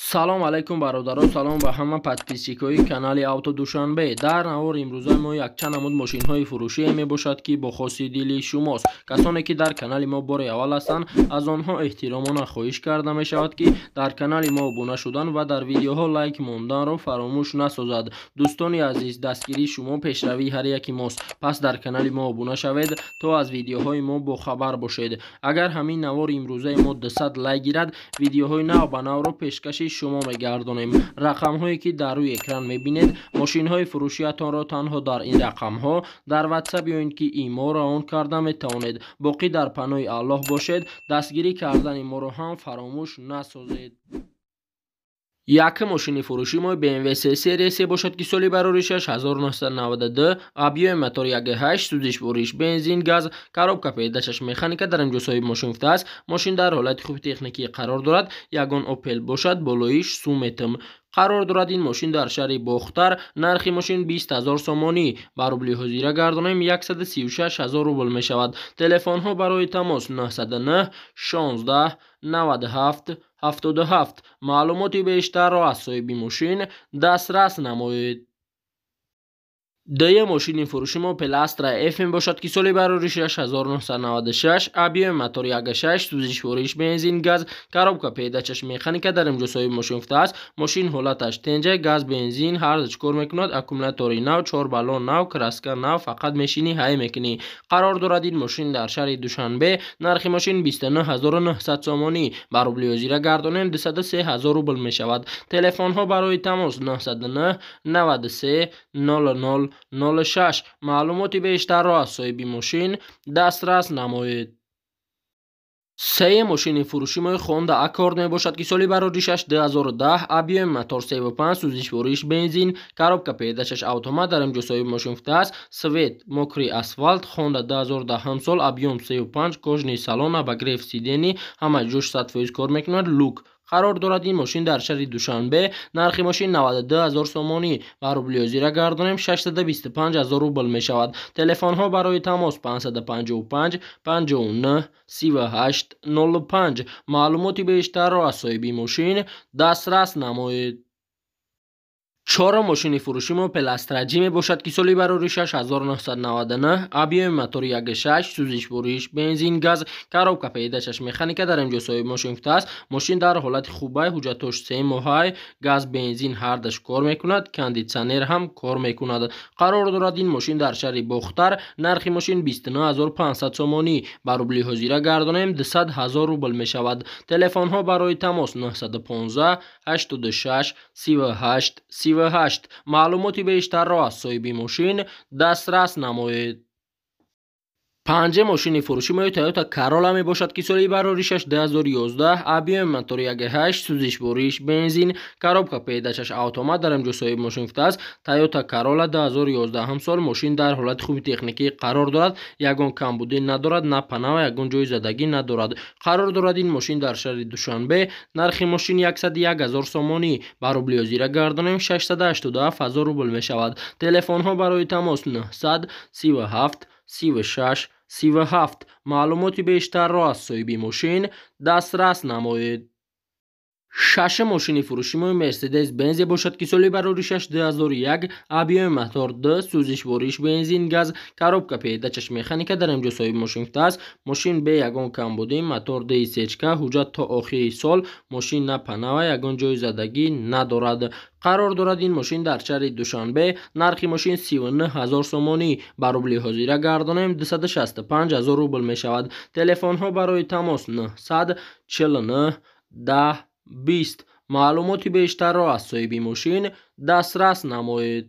Салом алайкум, бародаро, салом ба ҳама подписчикои канали Авто Душанбе. Дар навори имрӯзаи мо якчанд намуд мошинҳои фурӯшие мебошад, ки бо хоси дили шумост. Касоне ки дар канали мо бори аввал ҳастанд, аз онҳо эҳтиромона хоҳиш карда мешавад, ки дар канали мо обуна шудан ва дар видеоҳо лайк монданро фаромӯш насозад. Дӯстони азиз, дастгирии шумо пешравии ҳар яки мост, пас дар канали мо обуна шавед, то аз видеоҳои мо бохабар бошед. Агар ҳамин навори имрӯзаи мо 200 лайк гирад, видеоҳои нав ба навро пешкаши шумо мегардонем. Рақамҳое ки дар рӯи экран мебинед, мошинҳои фурӯшиятонро танҳо дар ин рақамҳо дар Ватсап ё ин ки ИМО равон карда метавонед. Боқӣ дар паноҳи Аллоҳ бошед, дастгирӣ кардани моро ҳам фаромӯш насозед. Якум мошини фурӯши мо BMW 3 серия 3 бошад, ки соли бароришаш 1992, объёми мотор 1.8, сӯзишвориш бензин, газ, коробка передачаш механика. Дар инҷо соҳиби мошин гуфтааст, мошин дар ҳолати хуби техникӣ қарор дорад, ягон Опел бошад, болоиш суметм. Қарор дорад ин мошин дар шаҳри Бохтар. Нархи мошин 20 ҳазор сомонӣ, ба рубли ҳозира гардонем, 136 ҳазор рубл мешавад. Телефонҳо барои тамос 909 16 97 77. Маълумоти бештарро аз соҳиби мошин дастрас намоед. Дуюм мошини фурӯши мо Opel Astra F мебошад, ки соли бароришаш 1996, объёми мотор 1.6, сӯзишвориш бензин, газ, коробка передачаш механика. Дар инҷо соҳиби мошин гуфтааст, мошин ҳолаташ тенҷа, газ, бензин ҳар ду кор мекунад, аккумулятори нав, чор баллон нав, краска нав, фақат мешинӣ, ҳай мекунӣ. Қарор дорад ин мошин дар шаҳри Душанбе. Нархи мошин 29 900 сомонӣ, ба рубли ҳозира гардонем, 203 ҳазор рубл мешавад. Телефонҳо барои тамос 909 93 00 06. Маълумоти бештарро аз соҳиби мошин дастрас намоед. Сеюм мошини фурӯши мои Honda Accord мебошад, ки соли бароришаш 2010, объёми мотор 3.5, сӯзишвориш бензин, коробка передачаш автомат. Дар инҷо соҳиби мошин гуфтааст, цвет мокрый асфальт. Honda 2010 сол, объём 3.5, кожаный салон, обогрев сидений, ҳама ҷош 100% кор мекунад, люк. Қарор дорад ин мошин дар шаҳри Душанбе. Нархи мошин 92 ҳазор сомонӣ, ба рубли ҳозира гардонем, 625 ҳазор рубл мешавад. Телефонҳо барои тамос 555 59 38 05. Маълумоти бештарро аз соҳиби мошин дастрас намоед. Чорум мошини фурӯши мо Opel Astra J мебошад, ки соли бароришаш 1999, объёми мотори 1.6, сӯзишвориш бензин, газ, коробка передачаш механика. Дар инҷо соҳиби мошин гуфтааст, мошин дар ҳолати хубай, ҳуҷҷатош 3 моҳай, газ, бензин ҳардаш кор мекунад, кондитсионер ҳам кор мекунад. Қарор дорад ин мошин дар шаҳри Бохтар. Нархи мошин 29 500 сомонӣ, ба рубли ҳозира гардонем, 200 ҳазор рубл мешавад. Телефонҳо барои тамос 915 86 38 38. Маълумоти бештарро аз соҳиби мошин дастрас намоед. Панҷум мошини фурӯши мои Toyota Corolla мебошад, ки соли бароришаш 2011, объёми мотори 1.8, сӯзишвориш бензин, коробка передачаш автомат. Дар инҷо соҳиби мошин гуфтааст, Toyota Corolla 2011 сол, мошин дар ҳолати хуби техникӣ қарор дорад, ягон камбудӣ надорад, на панава, ягон ҷои задагӣ надорад. Қарор дорад ин мошин дар шаҳри Душанбе. Нархи мошин 101 ҳазор сомонӣ, ба рубли ҳозира гардонем, 687 ҳазор рубл мешавад. Телефонҳо барои тамос 937 36 37. Маълумоти бештарро аз соҳиби мошин дастрас намоед. Шашум мошини фурӯши мо Мерседес Бензе бошад, ки соли бароришаш 2001, объёми мотор 2, сӯзишвориш бензин, газ, коробка передачаш механика. Дар инҷо соҳиби мошин гуфтааст, мошин бе ягон камбудӣ, мотор ДСЧК, ҳуҷҷат то охири сол, мошин на панава, ягон ҷои задагӣ надорад. Қарор дорад ин мошин дар шаҳри Душанбе. Нархи мошин 39 ҳазор сомонӣ, ба рубли ҳозира гардонем, 265 ҳазор рубл мешавад. Телефонҳо барои тамос 949 10 20. Маълумоти бештарро аз соҳиби мошин дастрас намоед.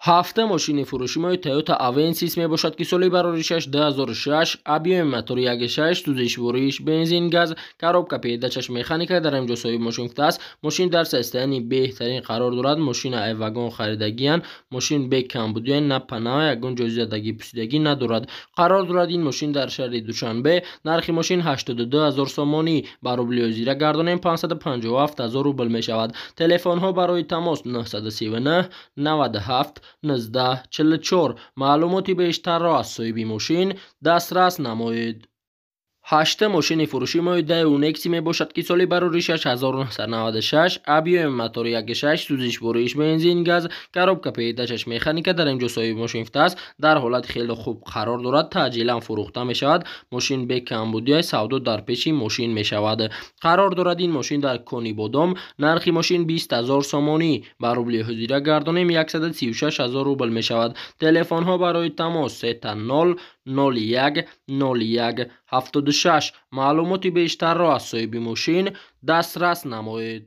Ҳафтум мошини фурӯши мои Toyota Avensis мебошад, ки соли бароришаш 2006, объёми мотори 1.6, сӯзишвориш бензин, газ, коробка передачаш механика. Дар инҷо соҳиби мошин гуфтааст, мошин дар состоянии беҳтарин қарор дорад, мошина ай вагон харидагиян, мошин бе камбудиян, на панава, ягон ҷои задагӣ, пусидагӣ надорад. Қарор дорад ин мошин дар шаҳри Душанбе. Нархи мошин 82 ҳазор сомонӣ, ба рубли ҳозира гардонем, 557 ҳазор рубл мешавад. Телефонҳо барои тамос 939 97 19 44. Маълумоти бештарро аз соҳиби мошин дастрас намоед. Ҳашта мошини фурӯши мои Daewoo Nexia мебошад, ки соли бароришаш 1996, объёми мотори 1.6, сӯзишвориш бензин газ, коробка передачаш механика. Дар инҷо соҳиби мошин гуфтааст, дар ҳолати хеле хуб қарор дорад, таъҷилан фурӯхта мешавад. Мошин бекамбудия, савдо дар пеши мошин мешавад. Қарор дорад ин мошин дар Конибодом. Нархи мошин 20 0 сомонӣ, ба рубли ҳозира гардонем 136 0 рубл мешавад. Телефонҳо барои тамос 3 0 01 01 76. Маълумоти бештарро аз соҳиби мошин дастрас намоед.